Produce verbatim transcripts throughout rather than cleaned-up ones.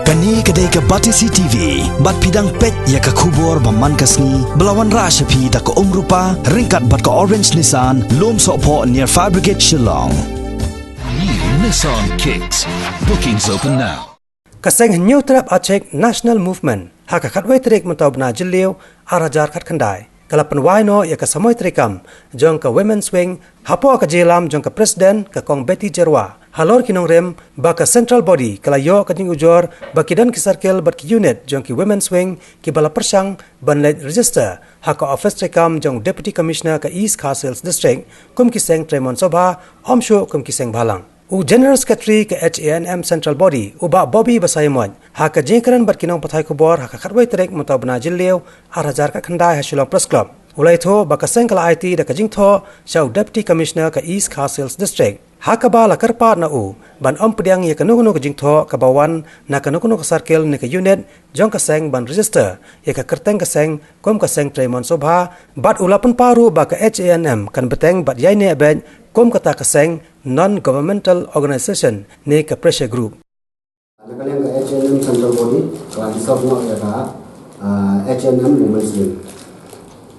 Kane ka dei ka Batesi T V, bad phi dang peit ïa ka khubor ba man ka sngi, ba la wanrah sha phi da ka Umrupa, ryngkat bad ka Orange Nissan, Lumsohphoh near Fire Brigade, Shillong. New Nissan Kicks. Bookings open now. Ka seng Hynñiewtrep Achik National Movement, ha ka khatwei tarik mynta u bnai Jylliew, ar hajar khatkhyndai, ka la pynwai noh ïa ka samoi treikam jong ka Women's Wing, hapoh ka jingïalam jong ka President, ka Kong Betty Jyrwa, halor ki nongrim ba ka Central Body ka la ïoh ka jingujor ba ki don ki circle bad ki unit jong ki Women's Wing kiba la pyrshang ban leit register ha ka office treikam jong Deputy Commissioner ka East Khasi Hills District kum ki seng trei mon sobha, ym shuh kum ki seng bhalang. U General Secretary ka H A N M Central Body, u Bah Bobby Basaiawmoit, ha ka jingkren bad ki nongpathai khubor ha ka khatwei tarik mynta u bnai Jylliew, ar hajar khatkhyndai, ha Shillong Press Club, u la ïathuh ba ka seng ka la aiti da ka jingthoh sha u Deputy Commissioner ka East Khasi Hills District, ha kaba la kyrpad na u ban ym pdiang ïa kano kano ka jingthoh kaba wan na kano kano ka circle ne ka unit jong ka seng ban register ïa ka kyrteng ka seng kum ka seng trei mon sobha, bad u la pynpaw ruh ba ka H A N M kan bteng bad ïaineh beit kum kata ka seng non-governmental organization ne ka pressure group. Na ka liang ka H A N M Central Body ka la dissolve noh ïa ka, ah, H A N M Women's Wing.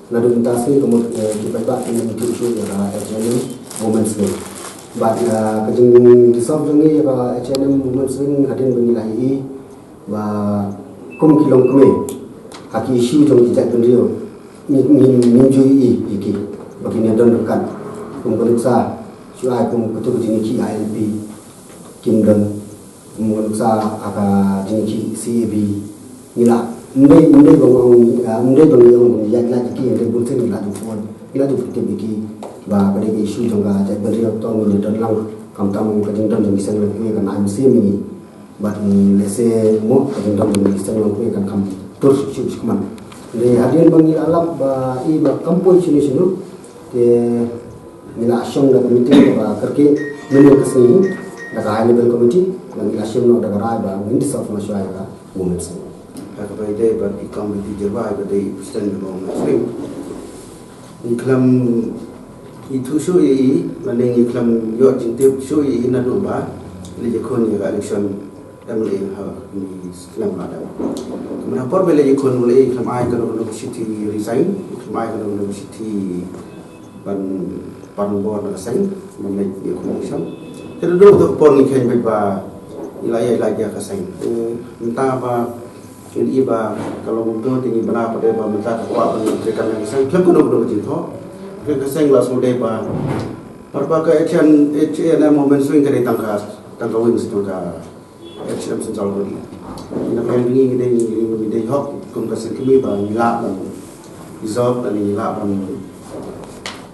Naduh mynta sngi ka mut, eh, ki paidbah kin ïathuh shuh ïa ka H A N M Women's Wing. Bad, ah, ka jingdissolve jong ngi ïa ka H A N M Women's Wing hadien ba ngi la ïohi ba kum ki longkmie ha ki issue jong ki jaitbynriew, ngi, ngi, ngim ju ïohi ïa ki ba kin ïadon ryngkat. Kum ka nuksa shu ai kum katu ka jingïakhih I L P, kim don, kum ka nuksa ha ka jingïakhih C A B. Ngi la, ym dei, ym dei ba ngi ong, ah, ym dei ba ngi ong ba ngi ïaid lait ïa ki, hynrei bunsien ngi la ju phone, ngi la ju pyntip ïa ki ba ka dei ka issue jong ka jaitbynriew, to ngin ïadon lang, khamtam ka jingdon jong ki seng longkmie kan ai mynsiem ïa ngi. Bad, mm, lehse mo ka jingdon jong ki seng longkmie kan kham tur shuh shuh shuh kumne. Hynrei hadien ba ngi la lap ba i ba kam poi shano shano, te ngi la shong da ka meeting kaba kyrkieh mynnin ka sngi da ka high level committee, bad ngi la shim noh da ka rai ba ngin dissolve noh shuwa ïa ka Women's Wing. Ha kaba ïadei bad i Kong Betty Jyrwa, i ba dei i President jong ka Women's Wing, ngi khlem ithuh shuh ïa i, lane ngi khlem ïoh jingtip shuh ïa i naduh ba leit ïakhun ïa ka election M L A ha kine ki snem ba la dep. Kumne ha por ba leit ïakhun, u la ïa khlem ai kano kano ka shithi resign, khlem ai kano kano ka shithi ban, ban bor na ka seng, ban leit ïakhun election. Te naduh kata ka por ngi kheiñ beit ba ngi la ïaid lait ïa ka seng. Te mynta ba ngi ïohi ba ka long kumto, te ngi bna pat ba mynta ka kwah ban treikam ïa ka seng khlem kano kano ka jingthoh. Ka seng la sngewdei ba, bad ba ka H A N M Women's Wing ka dei tang ka, tang ka wing jong ka H A N M Central Body. Na ka liang ngi, ngi dei, ngi dei hok kum ka seng kmie ba ngi lah ban dissolve, ngi lah ban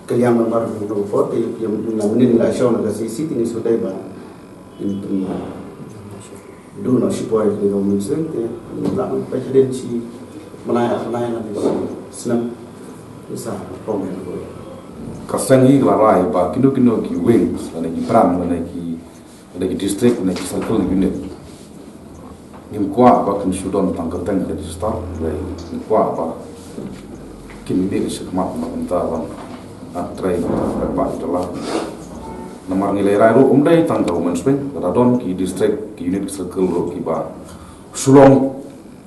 kylliang ban bar kum ka por, te ïa mynnin la shong na ka C C, te ngi sngewdei ba ngin pynduh noh shipor ïa ka Women's Wing, te ngi lah ban peit hadien shi bnai, ar bnai, lane shi snem. Sa pom ïa ka. Ka seng ngi la rai ba kino kino ki wings, lane ki branch, lane ki, lane ki district, lane ki circle unit, ngim kwah ba kin shu don tang kyrteng ka register, hynrei ngi kwah ba kin mih shakhmat na ka bynta ban, ah, trei na ka bynta ba ïa la. Namar ngi la rai ruh ym dei tang ka Women's Wing, lada don ki district, ki unit, ki circle ruh kiba shu long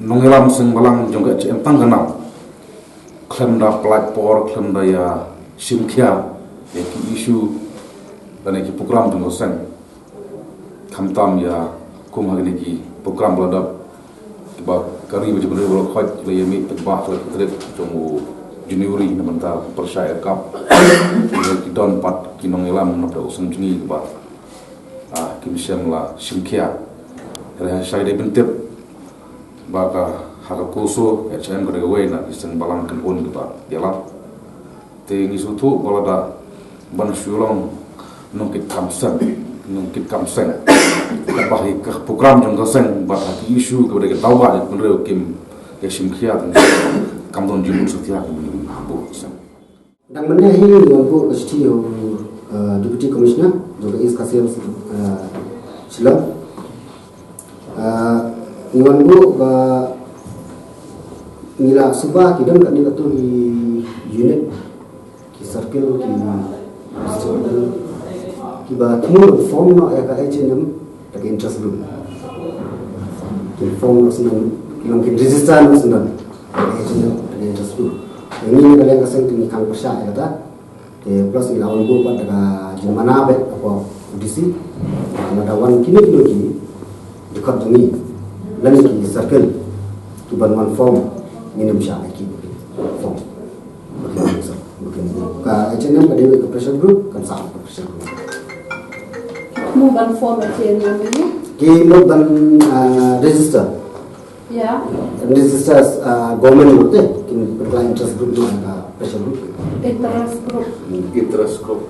nongïalam seng bhalang jong ka H A N M tang ka nam, khlem da pynlait por, khlem da ïa shim khia ïa ki issue lane ki program jong ka seng. Khamtam ïa kum ha kine ki program ba la dep, kiba ka ri bad ki briew ba la khoit, la ïa mih, kiba la ïa trei jong u January na bynta pyrshah ïa ka. Ki don pat ki nongïalam na ka seng jong ngi kiba, ah, kim shym la shim khia. Hynrei ha shai dei pyntip ba ka, ha ka CoMSO, H A N M ka dei kawei na ki seng bhalang kynhun kiba ïalam. Te ngi sngewthuh ba lada ban shu long nongkitkam seng, nongkitkam seng, kaba hi ka program jong ka seng, bad ha ki issue kaba dei ka daw ba dei bynriew kim ïa shim khia, te kam don jingmut satia ka buh seng. Dang mynne hi ngi wan buh ka shithi ïa u, uh, Deputy Commissioner jong ka East Khasi Hills, uh, Shillong. Uh, ngi wan buh ba ngi la suba ki don katne katto ki unit, ki circle, ki, kiba thmu form noh ïa ka H A N M da ka interest group. Kin form noh sngewbha, kin register noh sngewbha. Agent of interest group. Ngi na ka liang ka seng ngi khang pyrshah ïa kata. Te plus ngi la wan buh pat da ka jingmana bad ka U D C. Lada wan kino kino ki dkhot jong ngi lane ki circle ki ban wan form, ngin ym shah ïa ki form. Ba kin, ba kin, ka H and M ka dei ka pressure group, kan sah ka pressure group. Ki mut ban form H and M ne? Ki mut ban, ah, register. Ya. Register, ah, government mut te, kin pynkylla interest group ne, ah, pressure group. Interest group. Hmm. Interest group.